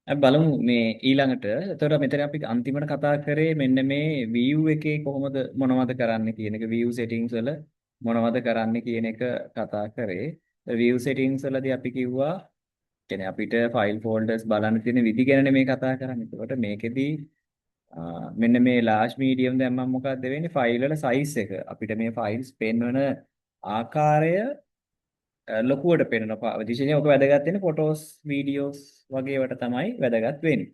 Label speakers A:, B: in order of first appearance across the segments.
A: අපි බලමු මේ ඊළඟට. එතකොට මෙතන අපි අන්තිමට කතා කරේ මෙන්න මේ view එකේ කොහොමද මොනවද කරන්න කියන එක, view settings වල මොනවද කරන්න කියන එක කතා කරේ. View settings වලදී අපි කිව්වා කියන්නේ අපිට ෆයිල් ෆෝල්ඩර්ස් බලන්න තියෙන විදි ගැනනේ මේ කතා කරන්නේ. එතකොට මේකෙදී මෙන්න මේ large medium දැම්මම මොකද්ද වෙන්නේ? ෆයිල් වල සයිස් එක අපිට මේ ෆයිල්ස් පෙන්වන ආකාරය ලොකුවට පෙන්වනවා. විශේෂයෙන් ඔක වැදගත් වෙන්නේ ෆොටෝස්, වීඩියෝස් වගේ ඒවාට තමයි වැදගත් වෙන්නේ.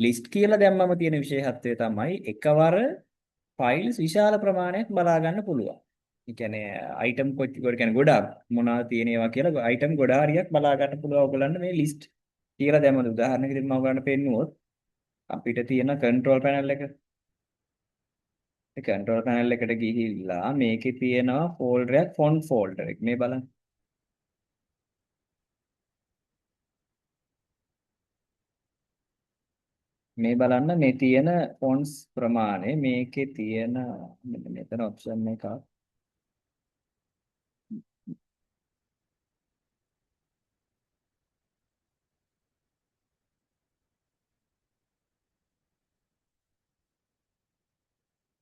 A: ලිස්ට් කියලා දැම්මම තියෙන විශේෂත්වය තමයි එකවර ෆයිල්ස් විශාල ප්‍රමාණයක් බලා ගන්න පුළුවන්. ඒ කියන්නේ අයිටම් කොච්චර කියන්නේ ගොඩාක් මොනවද තියෙන ඒවා කියලා අයිටම් ගොඩාරියක් බලා ගන්න පුළුවන් ඔයගොල්ලන්ට මේ ලිස්ට් කියලා දැම්මම. උදාහරණයක් විදිහට මම ඔයගොල්ලන්ට පෙන්නුවොත් අපිට තියෙන කන්ට්‍රෝල් පැනල් එක. ඒ කන්ට්‍රෝල් පැනල් එකට ගිහිල්ලා මේකේ තියෙනවා ෆෝල්ඩර් එකක්, ෆොන්ට් ෆෝල්ඩර් එක. මේ බලන්න. මේ බලන්න මේ තියෙන ෆොන්ට්ස් ප්‍රමාණය මේකේ තියෙන මෙන්න මෙතන ඔප්ෂන් එකක්.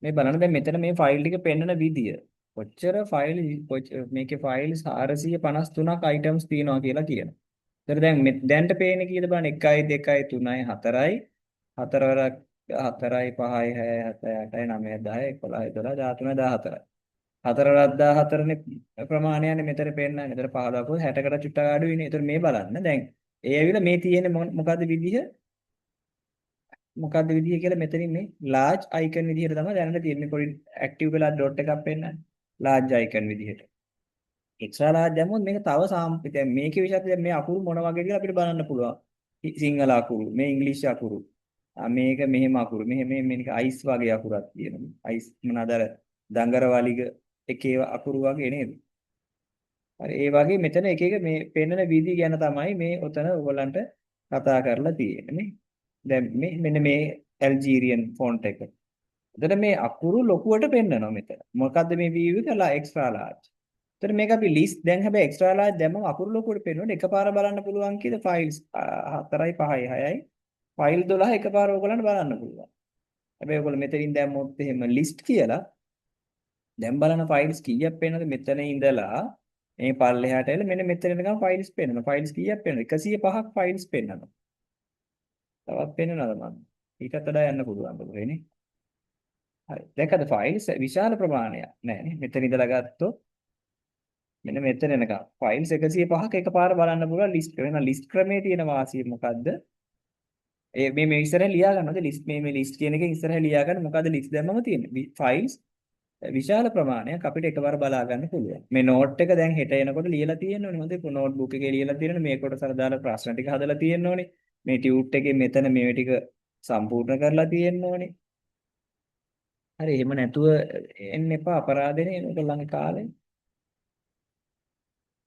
A: මේ බලන්න දැන් මෙතන මේ ෆයිල් ටික පෙන්වන විදිය. කොච්චර ෆයිල් මේකේ ෆයිල්ස් 453ක් අයිටම්ස් තියෙනවා කියලා කියනවා. ඒතර දැන් දැන්ට පේන්නේ කීයද බලන්න 1යි 2යි 3යි 4යි 4 වරක් 4යි 5යි 6යි 7යි 8යි 9යි 10යි 11යි 12 13යි 14යි. 4 වරක් 14නේ ප්‍රමාණයනේ මෙතන පෙන්නන්නේ. ඒතර 15 කො 60කට චුට්ටක් අඩුයිනේ. ඒතර මේ බලන්න දැන් ඒ ඇවිල්ලා මේ තියෙන්නේ මොකද්ද විදිහ? මොකද්ද විදිහ කියලා මෙතනින් මේ large icon විදිහට තමයි දැනට තියෙන්නේ. පොඩි ඇක්ටිව් වෙලා ඩොට් එකක් පෙන්නන්නේ. large icon විදිහට. එක්ස්ට්‍රා large දැම්මොත් මේක තව දැන් මේකේ විශේෂත්වය දැන් මේ අකුරු මොන වගේද කියලා අපිට බලන්න පුළුවන්. සිංහල අකුරු, මේ ඉංග්‍රීසි අකුරු, මේක මෙහෙම අකුරු, මෙහෙම මෙහෙම මේක අයිස් වගේ අකුරක් තියෙනවා. අයිස් මොනවාද අර දඟර වලිග එකේ අකුරු වගේ නේද? හරි ඒ වගේ මෙතන එක එක මේ පෙන්නන විදි ගැන තමයි මේ ඔතන ඔයගොල්ලන්ට කතා කරලා තියෙන්නේ නේ. දැන් මේ මෙන්න මේ ඇල්ජීරියන් ෆොන්ට් එක. එතන මේ අකුරු ලොකුවට පෙන්නනවා මෙතන. මොකද්ද මේ view එක? Extra large. එතන මේක අපි ලිස්ට් දැන් හැබැයි එක්ස්ට්‍රා ලාර්ජ් දැම්මම අකුරු ලොකුවට පෙන්වනකොට එකපාර බලන්න පුළුවන් කීයද ෆයිල්ස් 4යි 5යි 6යි ෆයිල් 12 එකපාර ඔයගොල්ලන්ට බලන්න පුළුවන්. හැබැයි ඔයගොල්ලෝ මෙතනින් දැම්මොත් එහෙම ලිස්ට් කියලා දැන් බලන ෆයිල්ස් කීයක් පෙන්නද මෙතන ඉඳලා මේ පල්ලෙහාට එල මෙන්න මෙතන එනකම් ෆයිල්ස් පෙන්නනවා. ෆයිල්ස් කීයක් පෙන්නනවද? 105ක් ෆයිල්ස් පෙන්නනවා. තවත් පෙන්නනවද මම? ඊටත් වඩා යන්න පුළුවන් කොහේනේ. හරි. දැක්කද ෆයිල්ස් විශාල ප්‍රමාණයක් නෑ නේ. මෙතන ඉඳලා ගත්තොත් මෙන්න මෙතන එනකම් ෆයිල්ස් 105ක් එකපාර බලන්න පුළුවන් ලිස්ට් ක්‍රම. එහෙනම් ලිස්ට් ක්‍රමයේ තියෙන වාසිය මොකද්ද? ඒ මේ මේ ඉස්සරහ ලියා ගන්නවද ලිස්ට් මේ මේ ලිස්ට් කියන එකෙන් ඉස්සරහ ලියා ගන්න මොකද්ද ලිස්ට් දැම්මම තියෙන්නේ? ෆයිල්ස් විශාල ප්‍රමාණයක් අපිට එකවර බලා ගන්න පුළුවන්. මේ නෝට් එක දැන් හෙට එනකොට ලියලා තියෙන්න ඕනේ. හොඳේ නෝට් බුක් එකේ ලියලා තියෙන්න මේ කොටස අර දාලා ප්‍රශ්න ටික හදලා තියෙන්න ඕනේ. මේ ටියුට් එකේ මෙතන මේ ටික සම්පූර්ණ කරලා තියෙන්න ඕනේ. හරි එහෙම නැතුව එන්න එපා අපරාධනේ මේගොල්ලන්ගේ කාලේ.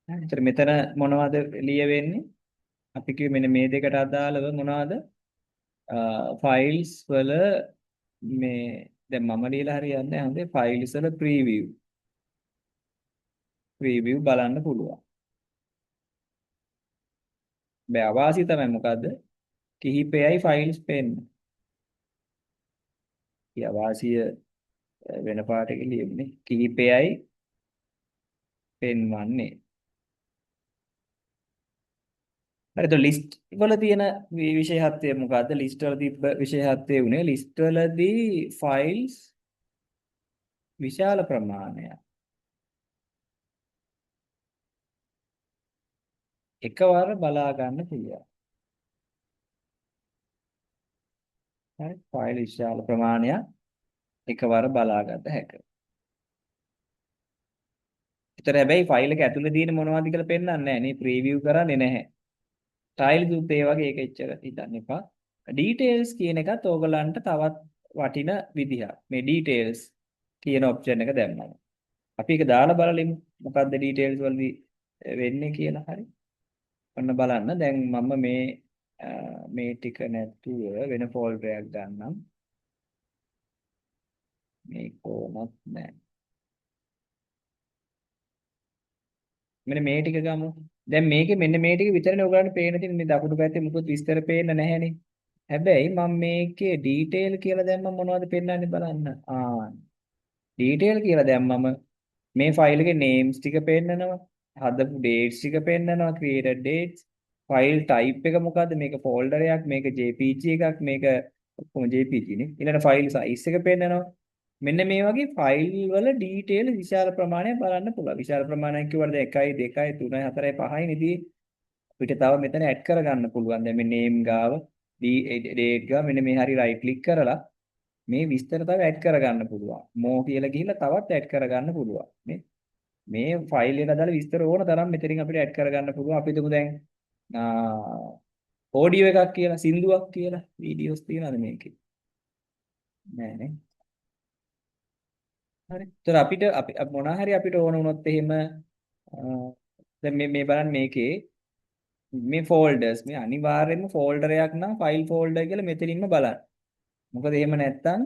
A: හරි එතන මෙතන මොනවද ලියවෙන්නේ? අපි කිව්වේ මෙන්න මේ දෙකට අදාළව මොනවද? ෆයිල්ස් වල මේ දැන් මම ලියලා හරියන්නේ නැහැ. හොඳේ ෆයිල්ස් වල ප්‍රීවිව් බලන්න පුළුවන්. බෑ අවාසි තමයි මොකද්ද? කිහිපයයි ෆයිල්ස් පෙන්න. ඒ අවාසිය වෙන පාටක ලියන්නේ කිහිපයයි පෙන්වන්නේ. හරි එතකොට ලිස්ට් වල තියෙන විශේෂත්වය මොකද්ද? ලිස්ට් වල තිබ්බ විශේෂත්වය උනේ ලිස්ට් වලදී ෆයිල්ස් විශාල ප්‍රමාණයක් එකවර බලා ගන්න පුළුවන්. හරි ෆයිල් විශාල ප්‍රමාණයක් එකවර බලා ගත හැකියි. ඒතර හැබැයි ෆයිල් එක ඇතුලේ තියෙන මොනවද කියලා පෙන්වන්නේ නැහැ නේ, ප්‍රීවිව් කරන්නේ නැහැ. ටයිල්ස් උත් ඒ වගේ ඒක එච්චර හිතන්න එපා. ඩීටේල්ස් කියන එකත් ඕගලන්ට තවත් වටින විදිහක්. මේ ඩීටේල්ස් කියන ඔප්ෂන් එක දැම්මම අපි ඒක දාලා බලමු මොකද්ද ඩීටේල්ස් වලදී වෙන්නේ කියලා. හරි. ඔන්න බලන්න දැන් මම මේ ටික නැතුව වෙන ෆෝල්ඩර් එකක් ගන්නම්. මේ කොහොමත් නෑ. මෙන්න මේ ටික ගමු. දැන් මේකේ මෙන්න මේ ටික විතරනේ ඔයගලන්ට පේන තියෙන්නේ. මේ දකුණු පැත්තේ මුකුත් විස්තර පේන්න නැහැනේ. හැබැයි මම මේකේ ඩීටේල් කියලා දැම්මම මොනවද පෙන්නන්නේ බලන්න. ආ ඩීටේල් කියලා දැම්මම මේ ෆයිල් එකේ නේම්ස් ටික පෙන්නනවා. හදපු ඩේට්ස් ටික පෙන්නනවා. ක්‍රියේටඩ් ඩේට්ස්. ෆයිල් ටයිප් එක මොකද්ද? මේක ෆෝල්ඩර් එකක්, මේක JPG එකක්, මේක ඔක්කොම JPG නේ. ඊළඟ ෆයිල් සයිස් එක පෙන්නනවා. මෙන්න මේ වගේ ෆයිල් වල ඩීටේල් විශාල ප්‍රමාණයක් බලන්න පුළුවන්. විශාල ප්‍රමාණයක් කිව්වට දැන් 1 2 3 4 5 නේ තියෙන්නේ. අපිට තව මෙතන ඇඩ් කරගන්න පුළුවන්. දැන් මේ නේම් ගාව, ඩේට් ගාව මෙන්න මේ හරි රයිට් ක්ලික් කරලා මේ විස්තර තව ඇඩ් කරගන්න පුළුවන්. මෝ කියලා ගිහිල්ලා තවත් ඇඩ් කරගන්න පුළුවන්. මේ මේ ෆයිල් එකට අදාළ විස්තර ඕන තරම් මෙතනින් අපිට ඇඩ් කරගන්න පුළුවන්. අපි හිතමු දැන් ඔඩියෝ එකක් කියලා, සින්දුවක් කියලා, වීඩියෝස් තියනවාද මේකේ? නෑ නේ. හරි. ඒතර අපිට අපි මොනවා හරි අපිට ඕන වුණොත් එහෙම දැන් මේ මේ බලන්න මේකේ මේ ෆෝල්ඩර්ස් මේ අනිවාර්යයෙන්ම ෆෝල්ඩර් එකක් නම් ෆයිල් ෆෝල්ඩර් කියලා මෙතනින්ම බලන්න. මොකද එහෙම නැත්තම්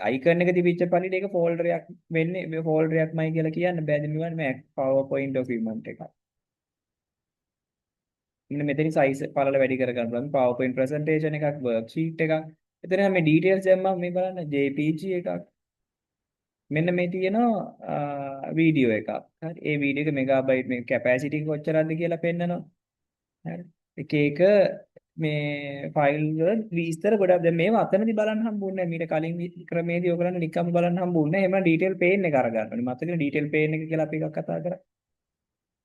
A: අයිකන් එක තිබිච්ච පළියට ඒක ෆෝල්ඩර් එකක් වෙන්නේ මේ ෆෝල්ඩර් එකක්මයි කියලා කියන්න බෑ. දැන් මේ මේ PowerPoint document එකක්. මෙන්න මෙතනින් සයිස් පළල වැඩි කරගන්න පුළුවන්. PowerPoint presentation එකක්, වර්ක්ෂීට් එකක්. එතන මේ ඩීටේල්ස් දැම්මම මේ බලන්න JPG එකක්. මෙන්න මේ තියෙනවා වීඩියෝ එකක්. හරි. ඒ වීඩියෝ එක මෙගාබයිට් මේ කැපැසිටි එක කොච්චරක්ද කියලා පෙන්නනවා. හරි. එක එක මේ ෆයිල් වල විස්තර ගොඩක් දැන් මේවා අතනදී බලන්න හම්බුන්නේ නැහැ. මීට කලින් ක්‍රමේදී ඔයගොල්ලන්ට නිකම්ම බලන්න හම්බුන්නේ නැහැ. එහෙම ඩීටේල් පේන් එක අරගන්න ඕනේ. මතකනේ ඩීටේල් පේන් එක කියලා අපි එකක් කතා කරා.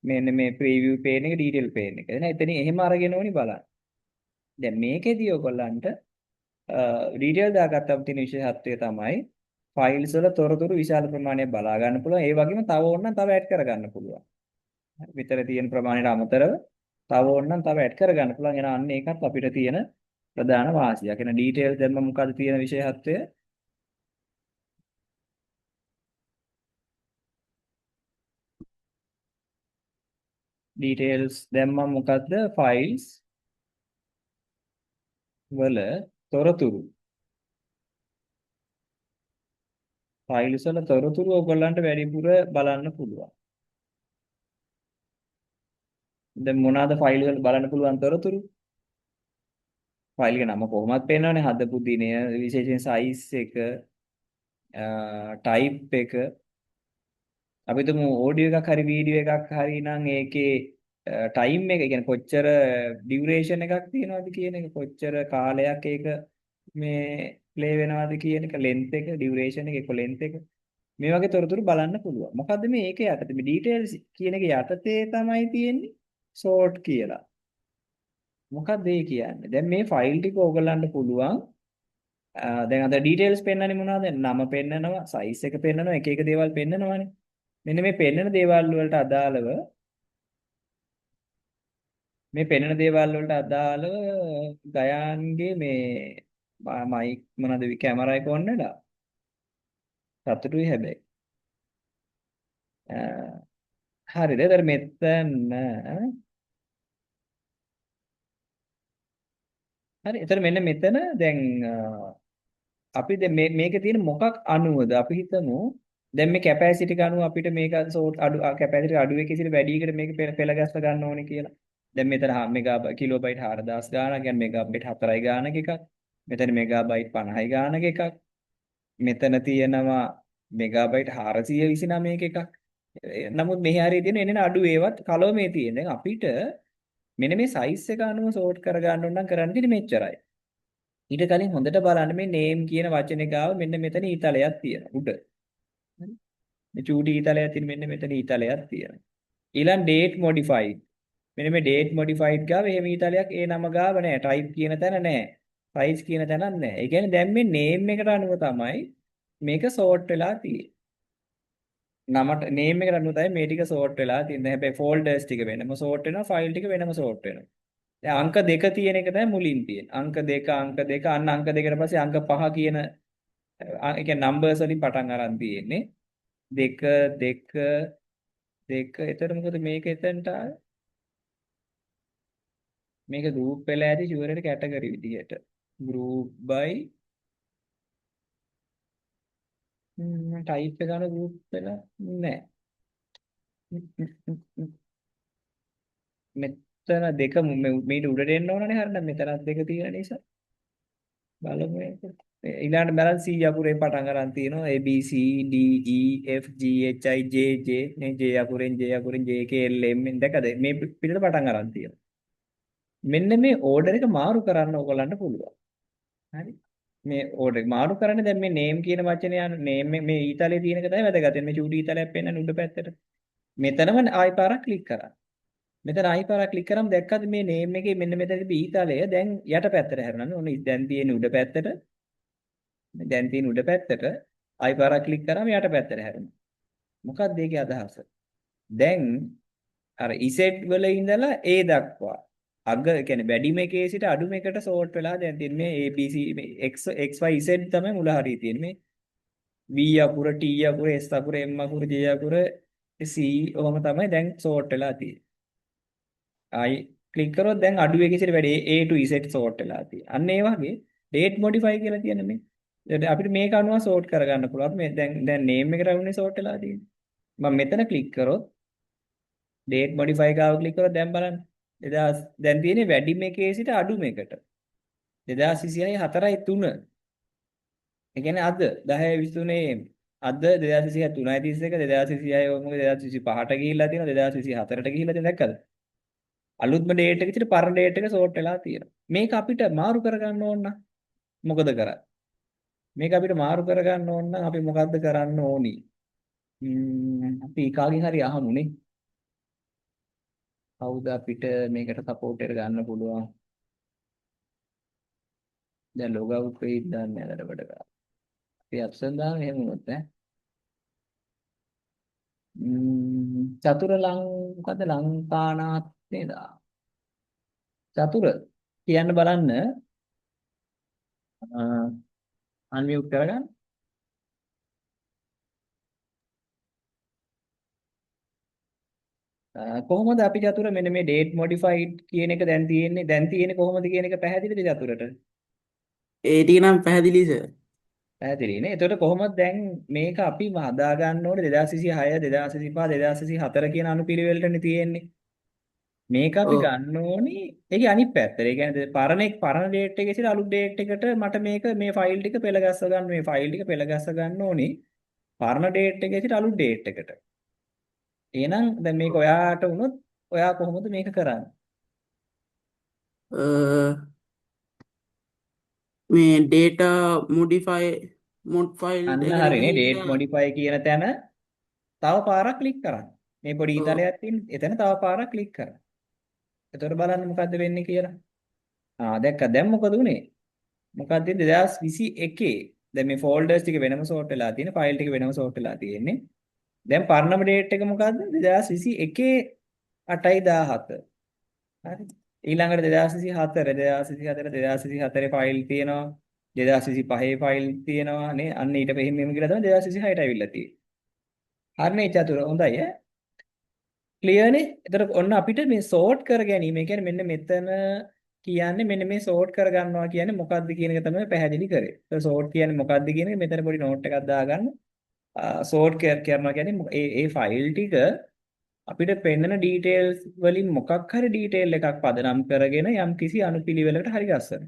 A: මෙන්න මේ ප්‍රීවිව් පේන් එක ඩීටේල් පේන් එක. එහෙනම් එතනින් එහෙම අරගෙන ඕනි බලන්න. දැන් මේකෙදී ඔයගොල්ලන්ට ඩීටේල් දාගත්තම තියෙන විශේෂත්වය තමයි ෆයිල්ස් වල තොරතුරු විශාල ප්‍රමාණයක් බලා ගන්න පුළුවන්. ඒ වගේම තව ඕන නම් තව ඇඩ් කරගන්න පුළුවන්. විතර තියෙන ප්‍රමාණයට අමතරව තව ඕන නම් තව ඇඩ් කරගන්න පුළුවන්. එහෙනම් අන්න ඒකත් අපිට තියෙන ප්‍රධාන වාසියක්. එහෙනම් ඩීටේල් දැම්ම මොකද්ද තියෙන විශේෂත්වය? ඩීටේල්ස් දැම්මම මොකද්ද? ෆයිල්ස් වල තොරතුරු. ෆයිල්ස් වල තොරතුරු ඔයගොල්ලන්ට වැඩිපුර බලන්න පුළුවන්. දැන් මොනවාද ෆයිල් වල බලන්න පුළුවන් තොරතුරු? ෆයිල් එක නම කොහොමත් පේනවනේ, හදපු දිනය, විශේෂයෙන් සයිස් එක, ටයිප් එක. අපි හිතමු ඔඩියෝ එකක් හරි වීඩියෝ එකක් හරි නම් ඒකේ ටයිම් එක, ඒ කියන්නේ කොච්චර ඩියුරේෂන් එකක් තියෙනවද කියන එක, කොච්චර කාලයක් ඒක මේ ප්ලේ වෙනවද කියන එක, ලෙන්ත් එක, ඩියුරේෂන් එක, ඒක ලෙන්ත් එක, මේ වගේ තොරතුරු බලන්න පුළුවන්. මොකද්ද මේ ඒක යටතේ මේ ඩීටේල්ස් කියන එක යටතේ තමයි තියෙන්නේ සෝට් කියලා. මොකද්ද ඒ කියන්නේ? දැන් මේ ෆයිල් ටික ඕගොල්ලන්ට පුළුවන්. දැන් අද ඩීටේල්ස් පෙන්නන්නේ මොනවද? නම පෙන්නනවා, සයිස් එක පෙන්නනවා, එක එක දේවල් පෙන්නනවානේ. මෙන්න මේ පෙන්නන දේවල් වලට අදාළව මේ පෙන්නන දේවල් වලට අදාළව ගයාන්ගේ මේ මයික් මොනවද කැමරා එක ඔන් වෙලා සතුටුයි හැබැයි. හරිද? ඒතර මෙතන හරි. ඒතර මෙන්න මෙතන දැන් අපි දැන් මේකේ තියෙන මොකක් අනුවද අපි හිතමු දැන් මේ කැපැසිටි එක අනුව අපිට මේක සෝට් අඩු කැපැසිටි අඩු එකේ සිට වැඩි එකට මේක පෙළ ගැස්ස ගන්න ඕනේ කියලා. දැන් මෙතන මෙගා කිලෝබයිට් 4000 ගාණක්, يعني මෙගාබයිට් 4යි ගාණක එකක්. මෙතන මෙගාබයිට් 50යි ගාණක එකක්. මෙතන තියෙනවා මෙගාබයිට් 429ක එකක්. නමුත් මෙහි හරිය තියෙන එන්නේ අඩු ඒවත් කලවමේ තියෙන. දැන් අපිට මෙන්න මේ සයිස් එක අනුව සෝට් කරගන්න ඕන නම් කරන්න තියෙන්නේ මෙච්චරයි. ඊට කලින් හොඳට බලන්න මේ නේම් කියන වචනේ ගාව මෙන්න මෙතන ඊතලයක් තියෙනවා උඩ. හරි. මේ චූටි ඊතලයක් තියෙන මෙන්න මෙතන ඊතලයක් තියෙනවා. ඊළඟ ඩේට් මොඩිෆයිඩ්. මෙන්න මේ ඩේට් මොඩිෆයිඩ් ගාව එහෙම ඊතලයක් ඒ නම ගාව නෑ. ටයිප් කියන තැන නෑ. සයිස් කියන තැනක් නෑ. ඒ කියන්නේ දැන් මේ නේම් එකට අනුව තමයි මේක සෝට් වෙලා තියෙන්නේ. නමට නේම් එකට අනුව තමයි මේ ටික සෝට් වෙලා තියෙන්නේ. හැබැයි ෆෝල්ඩර්ස් ටික වෙනම සෝට් වෙනවා, ෆයිල් ටික වෙනම සෝට් වෙනවා. දැන් අංක 2 තියෙන එක තමයි මුලින් තියෙන්නේ. අංක 2, අංක 2, අන්න අංක 2කට පස්සේ අංක 5 කියන, ඒ කියන්නේ නම්බර්ස් වලින් පටන් අරන් තියෙන්නේ. 2, 2, 2. එතකොට මොකද මේක එතනට ආවේ? මේක ගෲප් වෙලා ඇති ෂුවර් එකට කැටගරි විදිහට. ගෲප් බයි ටයිප් එක ගන්න ගෲප් වෙලා නෑ. මෙතන දෙක මීට උඩට එන්න ඕනනේ හරිනම් මෙතනත් දෙක තියෙන නිසා බලමු ඒක. ඊළඟට බලන්න C අකුරෙන් පටන් අරන් තියෙනවා A B C D E F G H I J J නේ J අකුරෙන් J අකුරෙන් J K L M N දැකද මේ පිටට පටන් අරන් තියෙනවා. මෙන්න මේ ඕඩර් එක මාරු කරන්න ඕගොල්ලන්ට පුළුවන්. හරි. මේ ඕඩර් එක මාරු කරන්නේ දැන් මේ නේම් කියන වචනය අනු නේම් මේ ඊතලයේ තියෙන එක තමයි වැදගත් වෙන්නේ. මේ චූටි ඊතලයක් පෙන්නන උඩ පැත්තට. මෙතනම ආයි පාරක් ක්ලික් කරන්න. මෙතන ආයි පාරක් ක්ලික් කරාම දැක්කද මේ නේම් එකේ මෙන්න මෙතන තිබි ඊතලය දැන් යට පැත්තට හැරුණා. ඔන්න දැන් තියෙන උඩ පැත්තට. දැන් තියෙන උඩ පැත්තට ආයි පාරක් ක්ලික් කරාම යට පැත්තට හැරුණා. මොකක්ද ඒකේ අදහස? දැන් අර Z වල ඉඳලා A දක්වා අග කියන්නේ වැඩිම එකේ සිට අඩුම එකට සෝට් වෙලා දැන් තියෙන්නේ මේ A B C මේ X X Y Z තමයි මුල හරිය තියෙන්නේ. මේ V අකුර T අකුර S අකුර M අකුර J අකුර C ඔහොම තමයි දැන් සෝට් වෙලා තියෙන්නේ. ආයි ක්ලික් කරොත් දැන් අඩු එකේ සිට වැඩි A to Z sort වෙලා තියෙන්නේ. අන්න ඒ වගේ date modify කියලා තියෙන මේ. එතකොට අපිට මේක අනුව සෝට් කරගන්න පුළුවන්. මේ දැන් දැන් name එකට අනුවනේ සෝට් වෙලා තියෙන්නේ. මම මෙතන ක්ලික් කරොත් date modify ගාව ක්ලික් කරොත් දැන් බලන්න 2000 දැන් තියෙන්නේ වැඩිම එකේ සිට අඩුම එකට. 2026 4යි 3. ඒ කියන්නේ අද 10:23 AM. අද 2026 3:31 2026 මොකද 2025ට ගිහිල්ලා තියෙනවා 2024ට ගිහිල්ලා තියෙනවා දැක්කද? අලුත්ම ඩේට් එක විතර පරණ ඩේට් එක සෝට් වෙලා තියෙනවා. මේක අපිට මාරු කරගන්න ඕන නම් මොකද කරන්නේ? මේක අපිට මාරු කරගන්න ඕන නම් අපි මොකද්ද කරන්න ඕනි? අපි කාගෙන් හරි අහමුනේ. කවුද අපිට මේකට සපෝට් එක ගන්න පුළුවන්? දැන් ලොග් අවුට් වෙයිද දන්නේ නැහැ දඩබඩ ගාලා. අපි ඇබ්සන්ට් දාන එහෙම වුණොත් ඈ. චතුර ලං මොකද්ද ලංකානාත් නේද? චතුර කියන්න බලන්න අන්මියුට් කරගන්න. කොහොමද අපි චතුර මෙන්න මේ date modified කියන එක දැන් තියෙන්නේ දැන් තියෙන්නේ කොහොමද කියන එක පැහැදිලිද චතුරට?
B: ඒ ටික නම් පැහැදිලි සර්.
A: පැහැදිලි නේ. එතකොට කොහොමද දැන් මේක අපි හදා ගන්න ඕනේ 2026 2025 2024 කියන අනුපිළිවෙලටනේ තියෙන්නේ. මේක අපි ගන්න ඕනි ඒකේ අනිත් පැත්තට. ඒ කියන්නේ පරණ පරණ ඩේට් එකේ සිට අලුත් ඩේට් එකට මට මේක මේ ෆයිල් ටික පෙළ ගස්ස ගන්න මේ ෆයිල් ටික පෙළ ගස්ස ගන්න ඕනි පරණ ඩේට් එකේ සිට අලුත් ඩේට් එකට. එහෙනම් දැන් මේක ඔයාට වුණොත් ඔයා කොහොමද මේක කරන්නේ?
B: මේ data modify mod file
A: අන්න
B: එකට
A: හරිනේ date
B: ගිහිල්ලා
A: modify කියන තැන තව පාරක් ක්ලික් කරන්න. මේ පොඩි ඊතලයක් තියෙන එතන තව පාරක් ක්ලික් කරන්න. එතකොට බලන්න මොකද්ද වෙන්නේ කියලා. ආ දැක්කා දැන් මොකද උනේ? මොකද්ද 2021 දැන් මේ ෆෝල්ඩර්ස් ටික වෙනම සෝට් වෙලා තියෙන ෆයිල් ටික වෙනම සෝට් වෙලා තියෙන්නේ. දැන් පරණම ඩේට් එක මොකද්ද? 2021 8:17. හරි. ඊළඟට 2024 2024 2024 ෆයිල් තියෙනවා. 2025 ෆයිල් තියෙනවා නේ. අන්න ඊට පස්සේ එහෙම කියලා තමයි 2026ට ඇවිල්ලා තියෙන්නේ. හරිනේ චතුර හොඳයි ඈ. ක්ලියර් නේ? එතකොට ඔන්න අපිට මේ සෝට් කර ගැනීම, ඒ කියන්නේ මෙන්න මෙතන කියන්නේ මෙන්න මේ සෝට් කර ගන්නවා කියන්නේ මොකද්ද කියන එක තමයි පැහැදිලි කරේ. එතකොට සෝට් කියන්නේ මොකද්ද කියන එක මෙතන පොඩි නෝට් එකක් දාගන්න. සෝට් කරනවා කියන්නේ ඒ ඒ ෆයිල් ටික අපිට පෙන්නන ඩීටේල්ස් වලින් මොකක් හරි ඩීටේල් එකක් පදනම් කරගෙන යම් කිසි අනුපිළිවෙලකට හරි ගස්සන.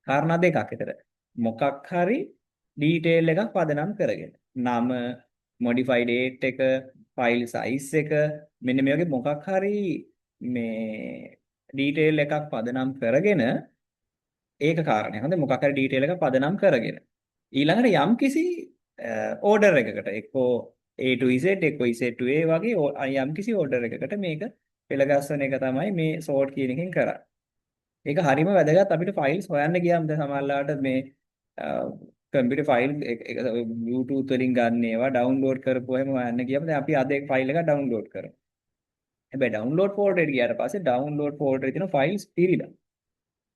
A: කාරණා දෙකක් විතර. මොකක් හරි ඩීටේල් එකක් පදනම් කරගෙන. නම, මොඩිෆයි ඩේට් එක, ෆයිල් සයිස් එක, මෙන්න මේ වගේ මොකක් හරි මේ ඩීටේල් එකක් පදනම් කරගෙන ඒක කාරණයක්. හොඳයි මොකක් හරි ඩීටේල් එකක් පදනම් කරගෙන. ඊළඟට යම් කිසි ඕඩර් එකකට එක්කෝ A to Z එක්කෝ Z to A වගේ යම් කිසි ඕඩර් එකකට මේක පෙළගස්වන එක තමයි මේ සෝට් කියන එකෙන් කරන්නේ. ඒක හරිම වැදගත් අපිට ෆයිල්ස් හොයන්න ගියාම දැන් සමහරලාට මේ කම්පියුටර් ෆයිල් Bluetooth වලින් ගන්න ඒවා ඩවුන්ලෝඩ් කරපුවා එහෙම හොයන්න ගියාම දැන් අපි අද ෆයිල් එකක් ඩවුන්ලෝඩ් කරමු. හැබැයි ඩවුන්ලෝඩ් ෆෝල්ඩර් එකට ගියාට පස්සේ ඩවුන්ලෝඩ් ෆෝල්ඩර් එකේ තියෙන ෆයිල්ස් පිරීලා.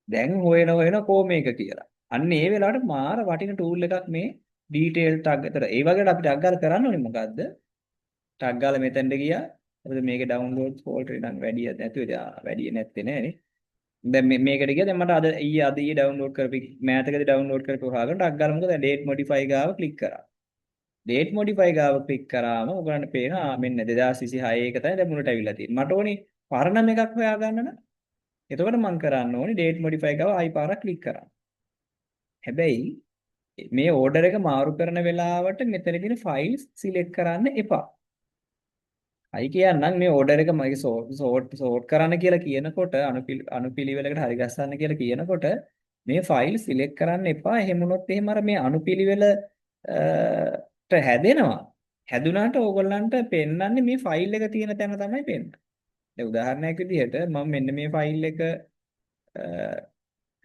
A: දැන් හොයන හොයන කෝ මේක කියලා. අන්න ඒ වෙලාවට මාර වටින ටූල් එකක් මේ ඩීටේල් ටග්. ඒතර ඒ වගේට අපි ටග් ගාලා කරන්න ඕනේ මොකද්ද? ටග් ගාලා මෙතෙන්ට ගියා. මොකද මේකේ ඩවුන්ලෝඩ් ෆෝල්ඩර් එක නම් වැඩි නැතුව ඉතින් වැඩි නැත්තේ නෑනේ. දැන් මේකට ගියා. දැන් මට අද ඊයේ අද ඊයේ ඩවුන්ලෝඩ් කරපු මෑතකදී ඩවුන්ලෝඩ් කරපු හොයාගෙන ටග් ගාලා මොකද ඩේට් මොඩිෆයි ගාව ක්ලික් කරා. Date modify ගාව ක්ලික් කරාම ඔයගලන්ට පේනවා ආ මෙන්න 2026 එක තමයි දැන් මුලට ඇවිල්ලා තියෙන්නේ. මට ඕනි පරණම එකක් හොයාගන්න නම් එතකොට මං කරන්න ඕනි date modify ගාව ආයි පාරක් ක්ලික් කරන්න. හැබැයි මේ ඕඩර් එක මාරු කරන වෙලාවට මෙතන තියෙන ෆයිල්ස් සිලෙක්ට් කරන්න එපා. අයි කියන්නම් මේ ඕඩර් එක මගේ සෝට් සෝට් සෝට් කරන්න කියලා කියනකොට අනුපිළිවෙලකට හරි ගස්සන්න කියලා කියනකොට මේ ෆයිල් සිලෙක්ට් කරන්න එපා. එහෙම වුණොත් එහෙම අර මේ අනුපිළිවෙලට හැදෙනවා. හැදුනාට ඕගොල්ලන්ට පෙන්වන්නේ මේ ෆයිල් එක තියෙන තැන තමයි පෙන්වන්නේ. දැන් උදාහරණයක් විදිහට මම මෙන්න මේ ෆයිල් එක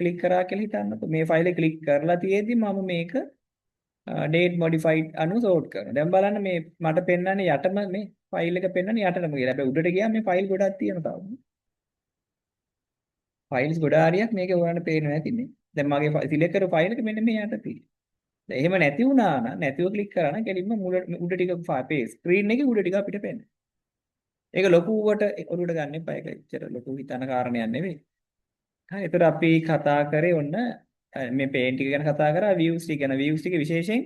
A: ක්ලික් කරා කියලා හිතන්නකෝ. මේ ෆයිල් එක ක්ලික් කරලා තියෙද්දි මම මේක date modified අනුව සෝට් කරනවා. දැන් බලන්න මේ මට පෙන්වන්නේ යටම මේ ෆයිල් එක පෙන්වන්නේ යටටම කියලා. හැබැයි උඩට ගියාම මේ ෆයිල් ගොඩක් තියෙනවා තව. ෆයිල්ස් ගොඩාරියක් මේකේ ඔයාලට පේනවා ඇති නේ. දැන් මගේ සිලෙක්ට් කරපු ෆයිල් එක මෙන්න මේ යට තියෙනවා. දැන් එහෙම නැති වුණා නම් නැතිව ක්ලික් කරා නම් කෙලින්ම මුල උඩ ටික පේ ස්ක්‍රීන් එකේ උඩ ටික අපිට පේනවා. ඒක ලොකුවට ඔලුවට ගන්න එපා. ඒක එච්චර ලොකු හිතන කාරණයක් නෙවෙයි. හරි, ඒතර අපි කතා කරේ ඔන්න මේ පේන් ටික ගැන කතා කරා, views ටික ගැන. Views ටික විශේෂයෙන්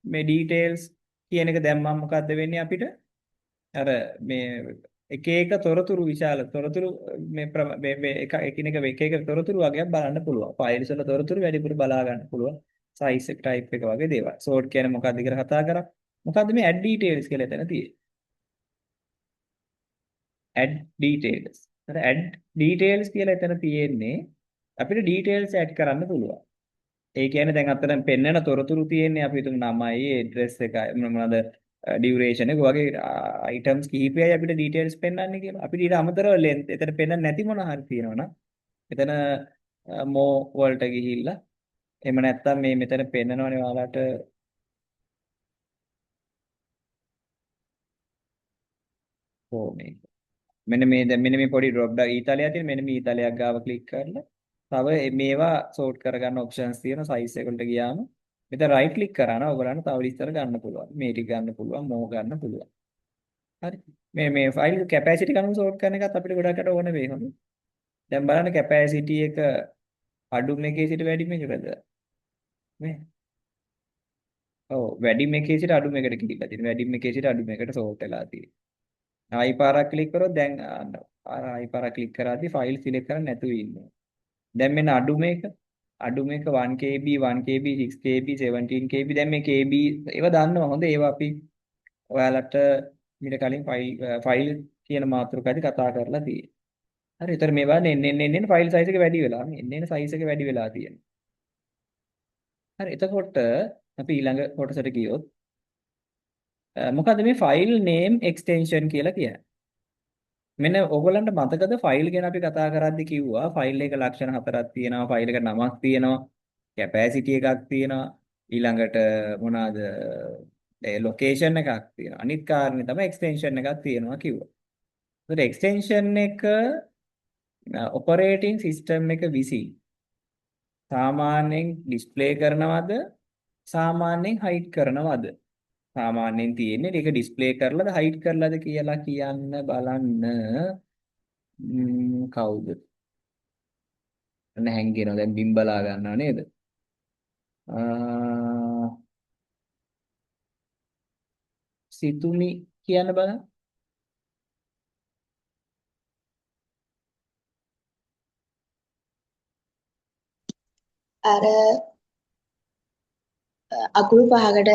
A: මේ details කියන එක දැම්මම මොකද්ද වෙන්නේ අපිට? අර මේ එක එක තොරතුරු විශාල තොරතුරු මේ මේ මේ එක එකිනෙක එක එක තොරතුරු වගේක් බලන්න පුළුවන්. ෆයිල්ස් වල තොරතුරු වැඩිපුර බලා ගන්න පුළුවන්. සයිස් එක ටයිප් එක වගේ දේවල්. සෝට් කියන්නේ මොකද්ද කියලා කතා කරා. මොකද්ද මේ ඇඩ් ඩීටේල්ස් කියලා එතන තියෙන්නේ? Add details. අර ඇඩ් ඩීටේල්ස් කියලා එතන තියෙන්නේ අපිට ඩීටේල්ස් ඇඩ් කරන්න පුළුවන්. ඒ කියන්නේ දැන් අතන පෙන්නන තොරතුරු තියෙන්නේ අපි හිතමු නමයි ඇඩ්‍රස් එකයි මොනවාද ඩියුරේෂන් එක වගේ අයිටම්ස් කිහිපයයි අපිට ඩීටේල්ස් පෙන්වන්නේ කියලා. අපිට ඊට අමතරව ලෙන්ත් එතන පෙන්වන්න නැති මොන හරි තියෙනවා නම් එතන මෝ වලට ගිහිල්ලා එහෙම නැත්නම් මේ මෙතන පෙන්නනවනේ ඔයාලට ඕ මේක. මෙන්න මේ දැන් මෙන්න මේ පොඩි ඩ්‍රොප් ඩවුන් ඊතලයක් තියෙන මෙන්න මේ ඊතලයක් ගාව ක්ලික් කරලා තව මේවා සෝට් කරගන්න ඔප්ෂන්ස් තියෙන සයිස් එක වලට ගියාම මෙතන රයිට් ක්ලික් කරා නම් ඔයගොල්ලන්ට තව විස්තර ගන්න පුළුවන්. මේ ටික ගන්න පුළුවන්, මෝ ගන්න පුළුවන්. හරි. මේ මේ ෆයිල් කැපැසිටි අනුව සෝට් කරන එකත් අපිට ගොඩක් අට ඕන වෙයි හොඳ. දැන් බලන්න කැපැසිටි එක අඩුම එකේ සිට වැඩිම එකටද? මේ ඔව් වැඩිම එකේ සිට අඩුම එකට ගිහිල්ලා තියෙනවා. වැඩිම එකේ සිට අඩුම එකට සෝට් වෙලා තියෙනවා. ආයි පාරක් ක්ලික් කරොත් දැන් අර ආයි පාරක් ක්ලික් කරාදී ෆයිල් සිලෙක්ට් කරන්න නැතුව ඉන්නවා. දැන් මෙන්න අඩුම එක අඩුම එක 1 KB 1 KB 6 KB 17 KB. දැන් මේ KB ඒවා දන්නවා හොඳ. ඒවා අපි ඔයාලට මීට කලින් ෆයිල් ෆයිල් කියන මාතෘකාවේදී කතා කරලා තියෙනවා. හරි. ඒතර මේ බලන්න එන්න එන්න එන්න ෆයිල් සයිස් එක වැඩි වෙලා මේ එන්න එන්න සයිස් එක වැඩි වෙලා තියෙනවා. හරි. එතකොට අපි ඊළඟ කොටසට ගියොත් මොකද්ද මේ ෆයිල් නේම් එක්ස්ටෙන්ෂන් කියලා කියන්නේ? මෙන්න ඔයගොල්ලන්ට මතකද ෆයිල් ගැන අපි කතා කරද්දි කිව්වා ෆයිල් එක ලක්ෂණ හතරක් තියෙනවා, ෆයිල් එක නමක් තියෙනවා, කැපැසිටි එකක් තියෙනවා, ඊළඟට මොනවාද ඒ ලොකේෂන් එකක් තියෙනවා. අනිත් කාරණේ තමයි එක්ස්ටෙන්ෂන් එකක් තියෙනවා කිව්වා. ඒතර එක්ස්ටෙන්ෂන් එක ඔපරේටිං සිස්ටම් එක විසින් සාමාන්‍යයෙන් ඩිස්ප්ලේ කරනවද සාමාන්‍යයෙන් හයිඩ් කරනවද? සාමාන්‍යයෙන් තියෙන්නේ ඒක ඩිස්ප්ලේ කරලාද හයිඩ් කරලාද කියලා කියන්න බලන්න. කවුද? අන්න හැංගෙනවා දැන් බිම් බලා ගන්නවා නේද? සිතුමි කියන්න බලන්න.
C: අර අකුරු පහකට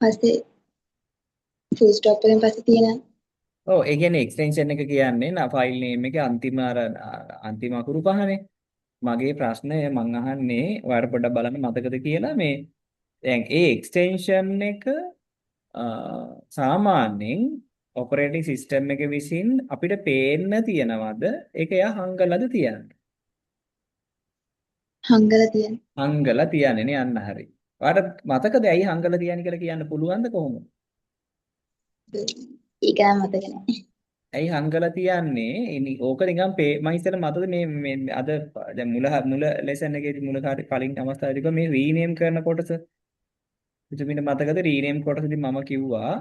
C: පස්සේ ෆුල් ස්ටොප් එකෙන් පස්සේ තියෙන
A: ඔව් ඒ කියන්නේ එක්ස්ටෙන්ෂන් එක කියන්නේ නා ෆයිල් නේම් එකේ අන්තිම අර අන්තිම අකුරු පහනේ. මගේ ප්‍රශ්නය මං අහන්නේ ඔයාලට පොඩ්ඩක් බලන්න මතකද කියලා මේ දැන් ඒ එක්ස්ටෙන්ෂන් එක සාමාන්‍යයෙන් ඔපරේටිං සිස්ටම් එක විසින් අපිට පේන්න තියනවද ඒක එයා හංගලාද තියන්නේ?
C: හංගලා තියෙන.
A: හංගලා තියන්නේ නේ අන්න හරි. ඔයාලට මතකද ඇයි හංගලා තියන්නේ කියලා කියන්න පුළුවන්ද කොහොමද?
C: ඒක නම් මතක නෑ.
A: ඇයි හංගලා තියන්නේ? ඉනි ඕක නිකන් මං ඉස්සෙල්ලා මතකද මේ මේ අද දැන් මුල මුල ලෙසන් එකේදී මුල කලින් අවස්ථාවේදී කිව්වා මේ රීනේම් කරන කොටස. එතුමිට මතකද රීනේම් කොටසදී මම කිව්වා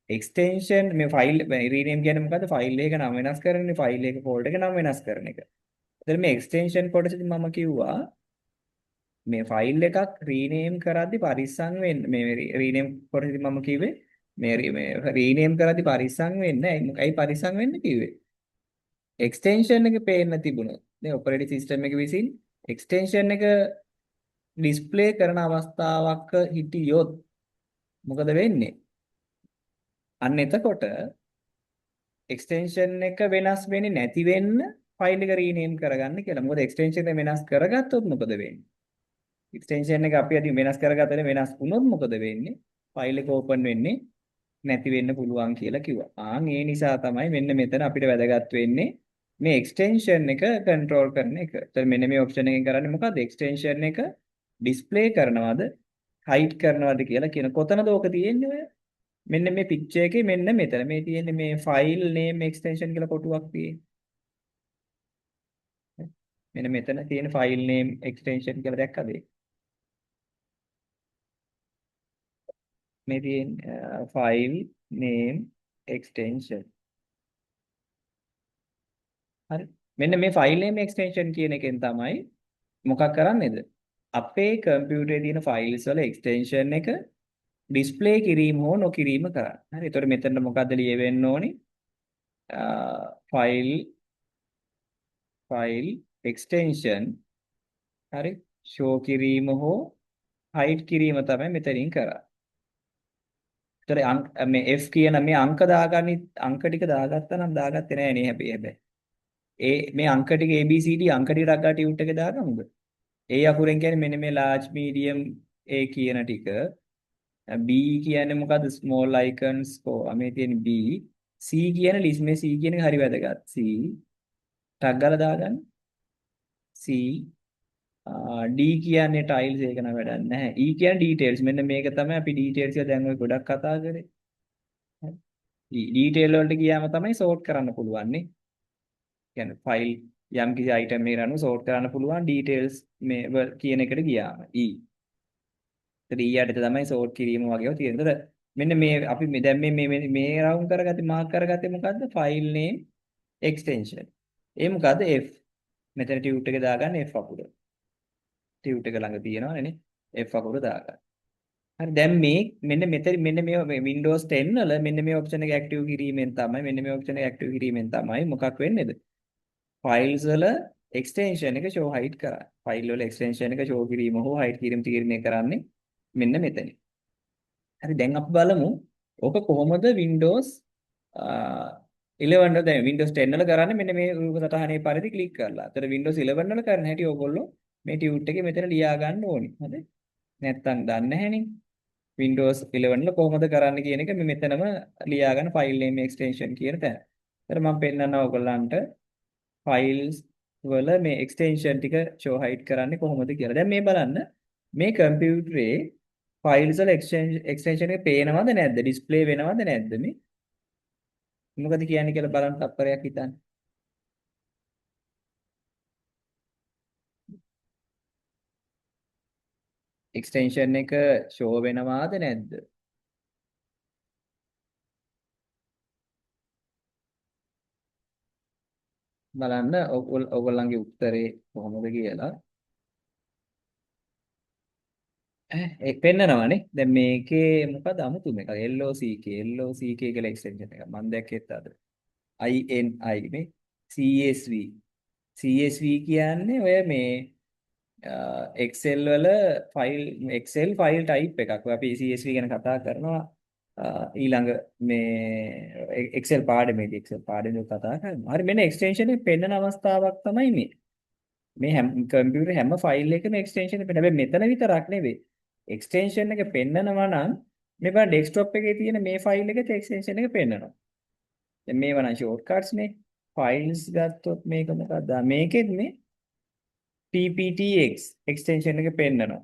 A: එක්ස්ටෙන්ෂන් මේ ෆයිල් රීනේම් කියන්නේ මොකද්ද? ෆයිල් එක නම වෙනස් කරන්නේ, ෆයිල් එක ෆෝල්ඩර් එක නම වෙනස් කරන එක. එතන මේ එක්ස්ටෙන්ෂන් කොටසදී මම කිව්වා මේ ෆයිල් එකක් රීනේම් කරද්දි පරිස්සම් වෙන්න. මේ රීනේම් කොටසදී මම කිව්වේ මේ මේ රීනේම් කරද්දි පරිස්සම් වෙන්න. ඇයි පරිස්සම් වෙන්න කිව්වේ? එක්ස්ටෙන්ෂන් එක පේන්න තිබුණොත් නේ ඔපරේටිං සිස්ටම් එක විසින් එක්ස්ටෙන්ෂන් එක ඩිස්ප්ලේ කරන අවස්ථාවක් හිටියොත් මොකද වෙන්නේ? අන්න එතකොට එක්ස්ටෙන්ෂන් එක වෙනස් වෙන්නේ නැති වෙන්න ෆයිල් එක රීනේම් කරගන්න කියලා. මොකද එක්ස්ටෙන්ෂන් එක වෙනස් කරගත්තොත් මොකද වෙන්නේ? එක්ස්ටෙන්ෂන් එක අපි අදින් වෙනස් කරගත්තනේ වෙනස් වුණොත් මොකද වෙන්නේ? ෆයිල් එක ඕපන් වෙන්නේ නැති වෙන්න පුළුවන් කියලා කිව්වා. ආන් ඒ නිසා තමයි මෙන්න මෙතන අපිට වැදගත් වෙන්නේ මේ එක්ස්ටෙන්ෂන් එක කන්ට්‍රෝල් කරන එක. එතකොට මෙන්න මේ ඔප්ෂන් එකෙන් කරන්නේ මොකද්ද? එක්ස්ටෙන්ෂන් එක ඩිස්ප්ලේ කරනවද හයිඩ් කරනවද කියලා කියන කොතනද ඕක තියෙන්නේ ඔය? මෙන්න මේ පික්චර් එකේ මෙන්න මෙතන මේ තියෙන්නේ මේ ෆයිල් නේම් එක්ස්ටෙන්ෂන් කියලා කොටුවක් තියෙන්නේ. මෙන්න මෙතන තියෙන ෆයිල් නේම් එක්ස්ටෙන්ෂන් කියලා දැක්කද? මේ තියෙන ෆයිල් නේම් එක්ස්ටෙන්ෂන්. හරි. මෙන්න මේ ෆයිල් නේම් එක්ස්ටෙන්ෂන් කියන එකෙන් තමයි මොකක් කරන්නේද? අපේ කම්පියුටරේ තියෙන ෆයිල්ස් වල එක්ස්ටෙන්ෂන් එක ඩිස්ප්ලේ කිරීම හෝ නොකිරීම කරන්න. හරි. එතකොට මෙතන මොකද්ද ලියවෙන්න ඕනි? ෆයිල් ෆයිල් එක්ස්ටෙන්ෂන් හරි ෂෝ කිරීම හෝ හයිඩ් කිරීම තමයි මෙතනින් කරන්නේ. එතකොට මේ F කියන මේ අංක දාගන්නේ අංක ටික දාගත්තා නම් දාගත්තේ නෑ නේ හැබැයි. ඒ මේ අංක ටික A B C D අංක ටික රග්ගා ටියුට් එකේ දාගමුද? A අකුරෙන් කියන්නේ මෙන්න මේ large medium A කියන ටික. B කියන්නේ මොකද්ද? Small icons මේ තියෙන B. C කියන list මේ C කියන එක හරි වැදගත්. C ටග් ගාලා දාගන්න. C D කියන්නේ ටයිල්ස් ඒක නම් වැඩක් නැහැ. E කියන්නේ ඩීටේල්ස්. මෙන්න මේක තමයි අපි ඩීටේල්ස් කියලා දැන් ඔය ගොඩක් කතා කරේ. හරි. ඩීටේල් වලට ගියාම තමයි සෝට් කරන්න පුළුවන් නේ. කියන්නේ ෆයිල් යම් කිසි අයිටම් එකකට අනුව සෝට් කරන්න පුළුවන් ඩීටේල්ස් මේ කියන එකට ගියාම E. එතකොට E යටතේ තමයි සෝට් කිරීම වගේව තියෙන්නේ. එතකොට මෙන්න මේ අපි මේ දැන් මේ මේ මේ රවුම් කරගත්තේ මාක් කරගත්තේ මොකද්ද? File name extension. ඒ මොකද්ද? F. මෙතන ටියුට් එක දාගන්න F අකුර. ටියුට් එක ළඟ තියෙනවනේ නේ. F අකුර දාගන්න. හරි දැන් මේ මෙන්න මෙතන මෙන්න මේ Windows 10 වල මෙන්න මේ ඔප්ෂන් එක ඇක්ටිව් කිරීමෙන් තමයි මෙන්න මේ ඔප්ෂන් එක ඇක්ටිව් කිරීමෙන් තමයි මොකක් වෙන්නේද? ෆයිල්ස් වල එක්ස්ටෙන්ෂන් එක ෂෝ හයිඩ් කරන්නේ. ෆයිල් වල එක්ස්ටෙන්ෂන් එක ෂෝ කිරීම හෝ හයිඩ් කිරීම තීරණය කරන්නේ මෙන්න මෙතනින්. හරි දැන් අපි බලමු ඕක කොහොමද Windows 11 වල දැන් Windows 10 වල කරන්නේ මෙන්න මේ රූප සටහනේ පරිදි ක්ලික් කරලා. ඒතර Windows 11 වල කරන හැටි ඕගොල්ලෝ මේ ටියුට් එකේ මෙතන ලියා ගන්න ඕනි. හරිද? නැත්තම් දන්නේ නැහනේ. Windows 11 වල කොහොමද කරන්න කියන එක මේ මෙතනම ලියා ගන්න ෆයිල් නේම් එක්ස්ටෙන්ෂන් කියන තැන. ඒතර මම පෙන්නනවා ඔයගොල්ලන්ට ෆයිල්ස් වල මේ එක්ස්ටෙන්ෂන් ටික ෂෝ හයිඩ් කරන්නේ කොහොමද කියලා. දැන් මේ බලන්න මේ කම්පියුටරේ ෆයිල්ස් වල එක්ස්ටෙන්ෂන් එක පේනවද නැද්ද? ඩිස්ප්ලේ වෙනවද නැද්ද මේ? මොකද කියන්නේ කියලා බලන්න තප්පරයක් හිතන්න. එක්ස්ටෙන්ෂන් එක ෂෝ වෙනවාද නැද්ද? බලන්න ඔයගොල්ලන්ගේ උත්තරේ කොහොමද කියලා. ඒ පෙන්නනවනේ. දැන් මේකේ මොකද අමුතුම එකක් LOCK LOCK කියලා එක්ස්ටෙන්ෂන් එකක් මම දැක්කේත් අද. INI මේ CSV CSV කියන්නේ ඔය මේ Excel වල ෆයිල් Excel file type එකක්. ඔය අපි CSV ගැන කතා කරනවා ඊළඟ මේ Excel පාඩමේදී Excel පාඩමේදී කතා කරනවා. හරි මෙන්න එක්ස්ටෙන්ෂන් එක පෙන්නන අවස්ථාවක් තමයි මේ. මේ හැම කම්පියුටර් හැම ෆයිල් එකම එක්ස්ටෙන්ෂන් එක පෙන්නන. හැබැයි මෙතන විතරක් නෙවෙයි. එක්ස්ටෙන්ෂන් එක පෙන්නනවා නම් මේ බලන්න ඩෙස්ක්ටොප් එකේ තියෙන මේ ෆයිල් එකේ එක්ස්ටෙන්ෂන් එක පෙන්නනවා. දැන් මේවා නම් ෂෝට්කට්ස් නේ. ෆයිල්ස් ගත්තොත් මේක මොකක්ද? මේකෙත් මේ PPTX extension එක පෙන්නනවා.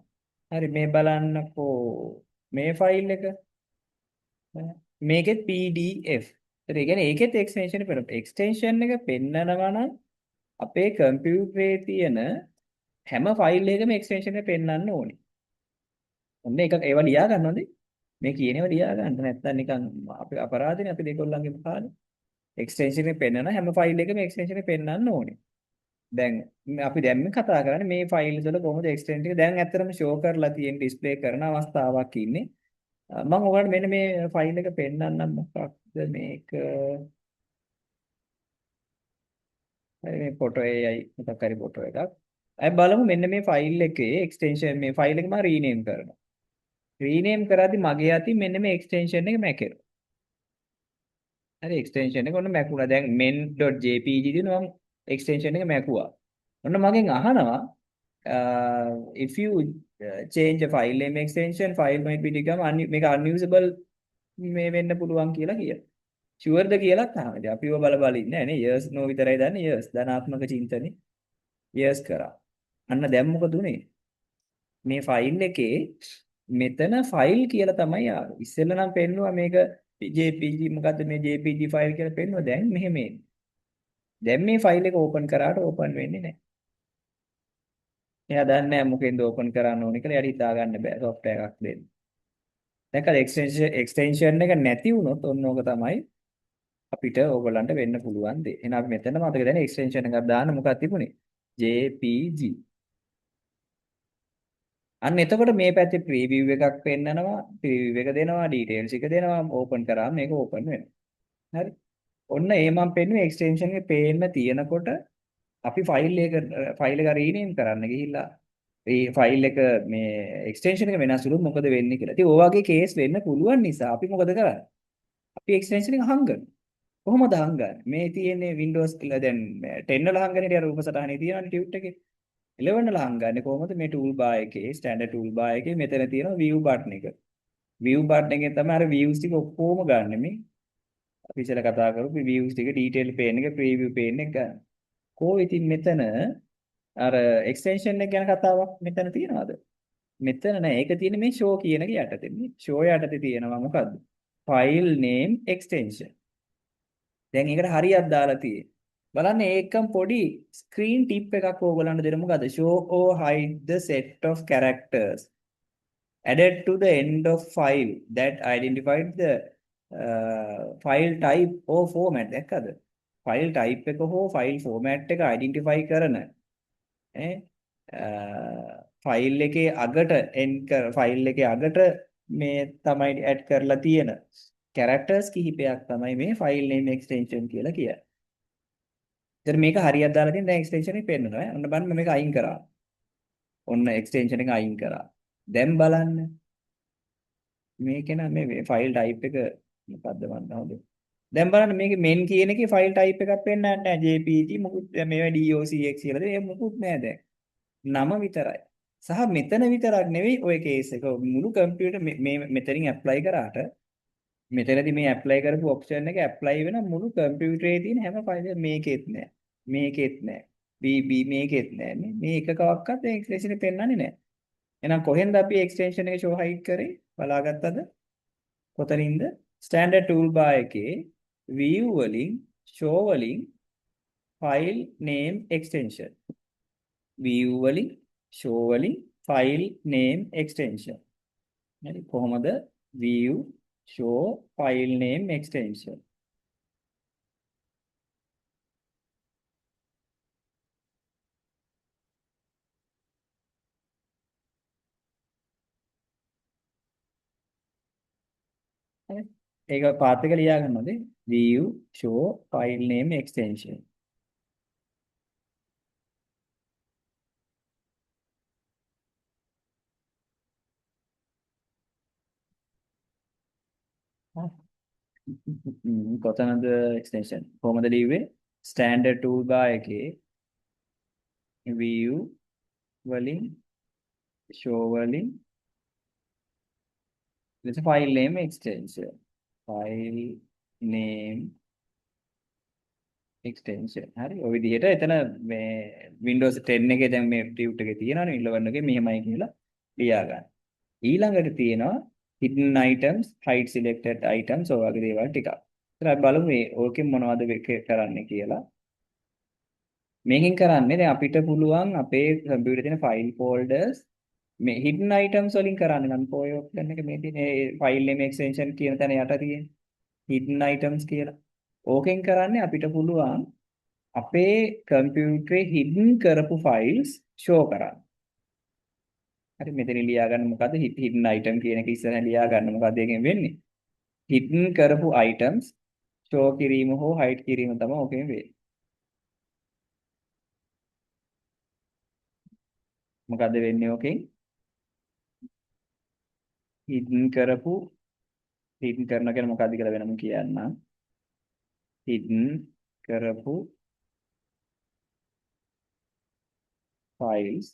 A: හරි මේ බලන්නකෝ මේ ෆයිල් එක මේකෙත් PDF. ඒතර ඒ කියන්නේ ඒකෙත් එක්ස්ටෙන්ෂන් එක පෙන්නනවා. එක්ස්ටෙන්ෂන් එක පෙන්නනවා නම් අපේ කම්පියුටරේ තියෙන හැම ෆයිල් එකකම එක්ස්ටෙන්ෂන් එක පෙන්නන්න ඕනේ. ඔන්න එක ඒවා ලියා ගන්න හොඳේ. මේ කියන ඒවා ලියා ගන්න. නැත්තම් නිකන් අපි අපරාධනේ අපි දෙකොල්ලන්ගේම කාලේ. එක්ස්ටෙන්ෂන් එක පෙන්නන හැම ෆයිල් එකකම එක්ස්ටෙන්ෂන් එක පෙන්නන්න ඕනේ. දැන් අපි දැන් මේ කතා කරන්නේ මේ ෆයිල්ස් වල කොහොමද එක්ස්ටෙන්ට් එක දැන් ඇත්තටම ෂෝ කරලා තියෙන ඩිස්ප්ලේ කරන අවස්ථාවක් ඉන්නේ. මම ඔයාලට මෙන්න මේ ෆයිල් එක පෙන්නන්නම්. මොකක්ද මේක? හරි, මේ ෆොටෝ AI මොකක් හරි ෆොටෝ එකක්. අය බලමු මෙන්න මේ ෆයිල් එකේ එක්ස්ටෙන්ෂන්. මේ ෆයිල් එක මම රීනේම් කරනවා. රීනේම් කරද්දි මගේ අතින් මෙන්න මේ එක්ස්ටෙන්ෂන් එක මැකෙනවා. හරි, එක්ස්ටෙන්ෂන් එක ඔන්න මැකුණා. දැන් men.jpg තියෙනවා, මම එක්ස්ටෙන්ෂන් එක මැකුවා. ඔන්න මගෙන් අහනවා if you change a file name extension, file might be become මේක unusable මේ වෙන්න පුළුවන් කියලා කියනවා. ෂුවර්ද කියලාත් අහනවා. ඉතින් අපිව බල බල ඉන්නේ නෑ නේ. Yes no විතරයි දන්නේ. Yes, ධනාත්මක චින්තනේ yes කරා. අන්න දැන් මොකද උනේ? මේ ෆයිල් එකේ මෙතන ෆයිල් කියලා තමයි ආවේ. ඉස්සෙල්ලා නම් පෙන්නුවා මේක JPG, මොකද්ද මේ JPG file කියලා පෙන්නුවා. දැන් මෙහෙම එන්නේ. දැන් මේ ෆයිල් එක ඕපන් කරාට ඕපන් වෙන්නේ නැහැ. එයා දන්නේ නැහැ මොකෙන්ද ඕපන් කරන්න ඕනේ කියලා. එයාට හිතා ගන්න බෑ සොෆ්ට්වෙයාර් එකක් දෙන්න. දැක්කද එක්ස්ටෙන්ෂන් එක නැති වුණොත් ඔන්න ඕක තමයි අපිට ඕගොල්ලන්ට වෙන්න පුළුවන් දේ. එහෙනම් අපි මෙතන මතක දැන එක්ස්ටෙන්ෂන් එකක් දාන්න මොකක්ද තිබුණේ? JPG. අන්න එතකොට මේ පැත්තේ ප්‍රීවිව් එකක් පෙන්නනවා, ප්‍රීවිව් එක දෙනවා, ඩීටේල්ස් එක දෙනවා, ඕපන් කරාම මේක ඕපන් වෙනවා. හරි. ඔන්න ඒ මම පෙන්නුවේ එක්ස්ටෙන්ෂන් එක පේන්න තියෙනකොට අපි ෆයිල් එක රීනේම් කරන්න ගිහිල්ලා ඒ ෆයිල් එක මේ එක්ස්ටෙන්ෂන් එක වෙනස් වුණොත් මොකද වෙන්නේ කියලා. ඉතින් ඔය වගේ කේස් වෙන්න පුළුවන් නිසා අපි මොකද කරන්නේ? අපි එක්ස්ටෙන්ෂන් එක හංගනවා. කොහොමද හංගන්නේ? මේ තියෙන්නේ Windows දැන් 10 වල හංගන්නේ ටික රූප සටහනේ තියෙනවනේ ටියුට් එකේ. 11 වල හංගන්නේ කොහොමද? මේ ටූල් බාර් එකේ, ස්ටෑන්ඩඩ් ටූල් බාර් එකේ මෙතන තියෙනවා view button එක. View button එකෙන් තමයි අර views ටික ඔක්කොම ගන්න මේ. අපි ඉස්සෙල්ලා කතා කරපු views ටික, ඩීටේල් පේන එක, ප්‍රීවිව් පේන එක ගන්න. කෝ ඉතින් මෙතන අර එක්ස්ටෙන්ෂන් එක ගැන කතාවක් මෙතන තියනවද? මෙතන නෑ. ඒක තියෙන්නේ මේ ෂෝ කියන එක යටතේ. මේ ෂෝ යටතේ තියෙනවා මොකද්ද? File name extension. දැන් ඒකට හරියක් දාලා තියෙන්නේ. බලන්න ඒකම පොඩි ස්ක්‍රීන් ටිප් එකක් ඕගොල්ලන්ට දෙන්න. මොකද්ද? Show or hide the set of characters added to the end of file that identified the file type or format. දැක්කද? File type එක හෝ file format එක identify කරන ෆයිල් එකේ අගට එන් කර ෆයිල් එකේ අගට මේ තමයි ඇඩ් කරලා තියෙන කැරක්ටර්ස් කිහිපයක් තමයි මේ ෆයිල් නේම් එක්ස්ටෙන්ෂන් කියලා කියන්නේ. ඉතින් මේක හරියට දාලා තියෙන දැන් එක්ස්ටෙන්ෂන් එක පෙන්නනවා ඈ. ඔන්න බලන්න මේක අයින් කරා. ඔන්න එක්ස්ටෙන්ෂන් එක අයින් කරා. දැන් බලන්න මේකේ නම් මේ ෆයිල් ටයිප් එක මොකද්ද මන් හොඳ. දැන් බලන්න මේකේ මෙන් කියන එකේ ෆයිල් ටයිප් එකක් පෙන්නන්නේ නැහැ. JPG මොකුත් දැන් මේවා DOCX කියලා දෙන ඒ මොකුත් නැහැ දැන්. නම විතරයි. සහ මෙතන විතරක් නෙවෙයි ඔය කේස් එක මුළු කම්පියුටර් මේ මෙතනින් ඇප්ලයි කරාට මෙතනදී මේ ඇප්ලයි කරපු ඔප්ෂන් එක ඇප්ලයි වෙන මුළු කම්පියුටරේ තියෙන හැම ෆයිල් එකම මේකෙත් නෑ. මේකෙත් නෑ. BB මේකෙත් නෑ නේ. මේ එකකවත් මේ එක්ස්ටෙන්ෂන් එක පෙන්නන්නේ නෑ. එහෙනම් කොහෙන්ද අපි එක්ස්ටෙන්ෂන් එක ෂෝ හයිඩ් කරේ? බලාගත්තද? කොතනින්ද? ස්ටෑන්ඩඩ් ටූල් බාර් එකේ view වලින් show වලින් file name extension. View වලින් show වලින් file name extension. හරි, කොහොමද view show file name extension? හරි, ඒක පාත් එක ලියා ගන්න ඕනේ. View show file name extension. කොතනද එක්ස්ටෙන්ෂන් කොහොමද ලිව්වේ? ස්ටෑන්ඩඩ් ටූල් බාර් එකේ view වලින් show වලින් ඊට file name extension, file name extension. හරි, ඔය විදිහට එතන මේ Windows 10 එකේ දැන් මේ ටියුට් එකේ තියෙනවනේ 11 එකේ මෙහෙමයි කියලා ලියා ගන්න. ඊළඟට තියෙනවා hidden items, hide selected items ඔය වගේ දේවල් ටිකක්. ඉතින් අපි බලමු මේ ඕකෙන් මොනවද කරන්නේ කියලා. මේකෙන් කරන්නේ දැන් අපිට පුළුවන් අපේ කම්පියුටරේ තියෙන ෆයිල් ෆෝල්ඩර්ස් මේ hidden items වලින් කරන්නේ නම් පොය ඔප්ෂන් එක මේ තියෙන ඒ ෆයිල් නේම් එක්ස්ටෙන්ෂන් කියන තැන යට තියෙන hidden items කියලා. ඕකෙන් කරන්නේ අපිට පුළුවන් අපේ කම්පියුටරේ හිඩන් කරපු ෆයිල්ස් ෂෝ කරන්න. හරි, මෙතන ලියා ගන්න මොකද්ද? හිඩන් අයිටම් කියන එක ඉස්සරහ ලියා ගන්න මොකද්ද ඒකෙන් වෙන්නේ? හිඩන් කරපු අයිටම්ස් ෂෝ කිරීම හෝ හයිඩ් කිරීම තමයි ඕකෙන් වෙන්නේ. මොකද්ද වෙන්නේ ඕකෙන්? හිඩන් කරපු, හිඩන් කරන කියන්නේ මොකද්ද කියලා වෙනම කියන්නම්. හිඩන් කරපු ෆයිල්ස්,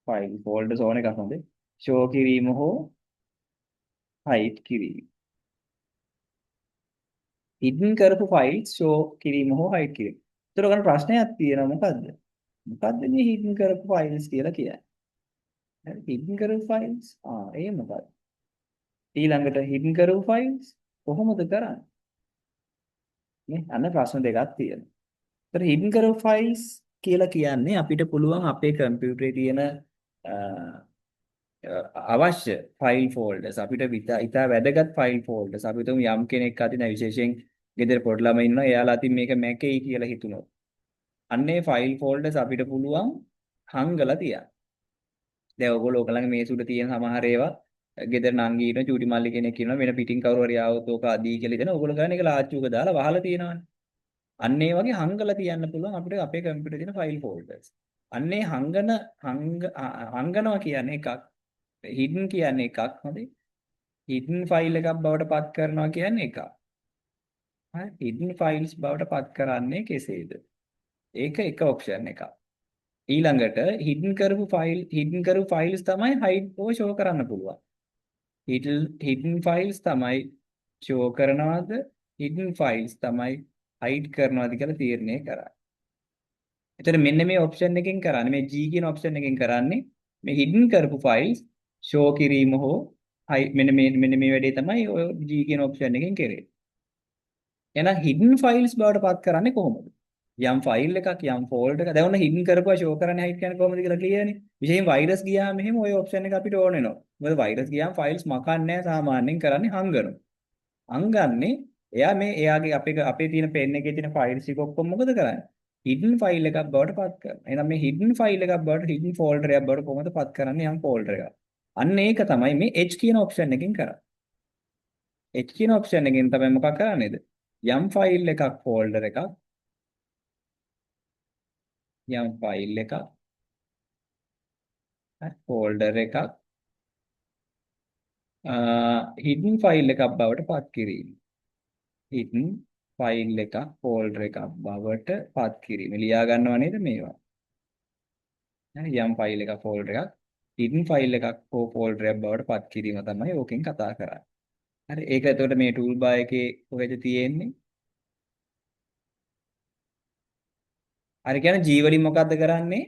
A: ෆයිල් ෆෝල්ඩර්ස් ඕන එකක් හොඳේ. ෂෝ කිරීම හෝ හයිඩ් කිරීම. හිඩන් කරපු ෆයිල්ස් ෂෝ කිරීම හෝ හයිඩ් කිරීම. ඒතර ගන්න ප්‍රශ්නයක් තියෙනවා මොකද්ද? මොකද්ද මේ හිඩන් කරපු ෆයිල්ස් කියලා කියන්නේ? හරි, හිඩන් කරපු ෆයිල්ස් ඒ මොකද්ද? ඊළඟට හිඩන් කරපු ෆයිල්ස් කොහොමද කරන්නේ? නේ අන්න ප්‍රශ්න දෙකක් තියෙනවා. ඒතර හිඩන් කරපු ෆයිල්ස් කියලා කියන්නේ අපිට පුළුවන් අපේ කම්පියුටරේ තියෙන අවශ්‍ය ෆයිල් ෆෝල්ඩර්ස්, අපිට ඉතා වැදගත් ෆයිල් ෆෝල්ඩර්ස්, අපි හිතමු යම් කෙනෙක් අතින් දැන් විශේෂයෙන් ගෙදර පොඩි ළමයි ඉන්නවා, එයාලා අතින් මේක මැකෙයි කියලා හිතුනොත් අන්න ඒ ෆයිල් ෆෝල්ඩර්ස් අපිට පුළුවන් හංගලා තියන්න. දැන් ඔයගොල්ලෝ ඔයගොල්ලන්ගේ මේස උඩ තියෙන සමහර ඒවා ගෙදර නංගි ඉන්නවා, චූටි මල්ලි කෙනෙක් ඉන්නවා, වෙන පිටින් කවුරු හරි ආවොත් ඕක අදී කියලා හිතන ඔයගොල්ලෝ ගන්න එක ලාච්චුවක දාලා වහලා තියෙනවනේ. අන්න ඒ වගේ හංගලා තියන්න පුළුවන් අපිට අපේ කම්පියුටරේ තියෙන ෆයිල් ෆෝල්ඩර්ස්. අන්න ඒ හංගනවා කියන්නේ එකක්, හිඩන් කියන්නේ එකක්, හරි? හිඩන් ෆයිල් එකක් බවට පත් කරනවා කියන්නේ එකක්. හරි, හිඩන් ෆයිල්ස් බවට පත් කරන්නේ කෙසේද? ඒක එක ඔප්ෂන් එකක්. ඊළඟට හිඩන් කරපු ෆයිල්, හිඩන් කරපු ෆයිල්ස් තමයි හයිඩ් හෝ ෂෝ කරන්න පුළුවන්. හිඩන් ෆයිල්ස් තමයි ෂෝ කරනවද, හිඩන් ෆයිල්ස් තමයි හයිඩ් කරනවද කියලා තීරණය කරන්නේ. එතකොට මෙන්න මේ ඔප්ෂන් එකෙන් කරන්නේ, මේ G කියන ඔප්ෂන් එකෙන් කරන්නේ මේ හිඩන් කරපු ෆයිල්ස් ෂෝ කිරීම හෝ හයි, මෙන්න මේ වැඩේ තමයි ඔය G කියන ඔප්ෂන් එකෙන් කරන්නේ. එහෙනම් හිඩන් ෆයිල්ස් බවට පත් කරන්නේ කොහොමද? යම් ෆයිල් එකක්, යම් ෆෝල්ඩර් එකක්, දැන් ඔන්න හිඩන් කරපුවා ෂෝ කරන්නේ හයිඩ් කරන්නේ කොහොමද කියලා ක්ලියර්නේ. විශේෂයෙන් වෛරස් ගියාම එහෙම ඔය ඔප්ෂන් එක අපිට ඕන වෙනවා. මොකද වෛරස් ගියාම ෆයිල්ස් මකන්නේ නැහැ, සාමාන්‍යයෙන් කරන්නේ හංගනවා. හංගන්නේ එයා මේ එයාගේ අපේ තියෙන පෙන් එකේ තියෙන ෆයිල්ස් ටික ඔක්කොම මොකද කරන්නේ? හිඩන් ෆයිල් එකක් බවට පත් කරනවා. එහෙනම් මේ හිඩන් ෆයිල් එකක් බවට, හිඩන් ෆෝල්ඩර් එකක් බවට කොහොමද පත් කරන්නේ යම් ෆෝල්ඩර් එකක්? අන්න ඒක තමයි මේ H කියන ඔප්ෂන් එකෙන් කරන්නේ. H කියන ඔප්ෂන් එකෙන් තමයි මොකක් කරන්නේද? යම් ෆයිල් එකක් ෆෝල්ඩර් එකක්, යම් ෆයිල් එකක්, හරි, ෆෝල්ඩර් එකක්, හිඩන් ෆයිල් එකක් බවට පත් කිරීම. හිඩන් ෆයිල් එකක් ෆෝල්ඩර් එකක් බවට පත් කිරීම. ලියා ගන්නව නේද මේවා? හරි, යම් ෆයිල් එකක් ෆෝල්ඩර් එකක් හිඩන් ෆයිල් එකක් හෝ ෆෝල්ඩර් එකක් බවට පත් කිරීම තමයි ඕකෙන් කතා කරන්නේ. හරි, ඒක එතකොට මේ ටූල් බාර් එකේ කොහෙද තියෙන්නේ? හරි, කියන්නේ G වලින් මොකද්ද කරන්නේ?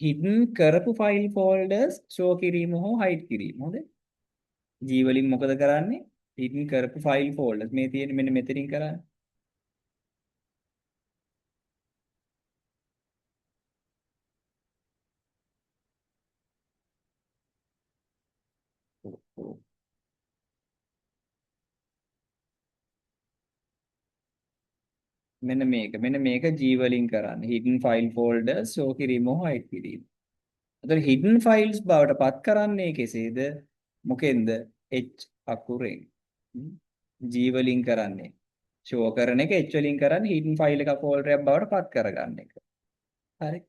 A: හිඩන් කරපු ෆයිල් ෆෝල්ඩර්ස් ෂෝ කිරීම හෝ හයිඩ් කිරීම. හොඳේ? G වලින් මොකද කරන්නේ? හිඩන් කරපු ෆයිල් ෆෝල්ඩර්ස් මේ තියෙන්නේ මෙන්න මෙතනින් කරන්නේ. මෙන්න මේක G වලින් කරන්නේ. හිඩන් ෆයිල් ෆෝල්ඩර්ස් ෂෝ කිරීම හෝ හයිඩ් කිරීම. එතකොට හිඩන් ෆයිල්ස් බවට පත් කරන්නේ කෙසේද? මොකෙන්ද? H අකුරෙන්. G වලින් කරන්නේ. ෂෝ කරන එක H වලින් කරන්නේ හිඩන් ෆයිල් එකක් ෆෝල්ඩර් එකක් බවට පත් කරගන්න එක. හරි.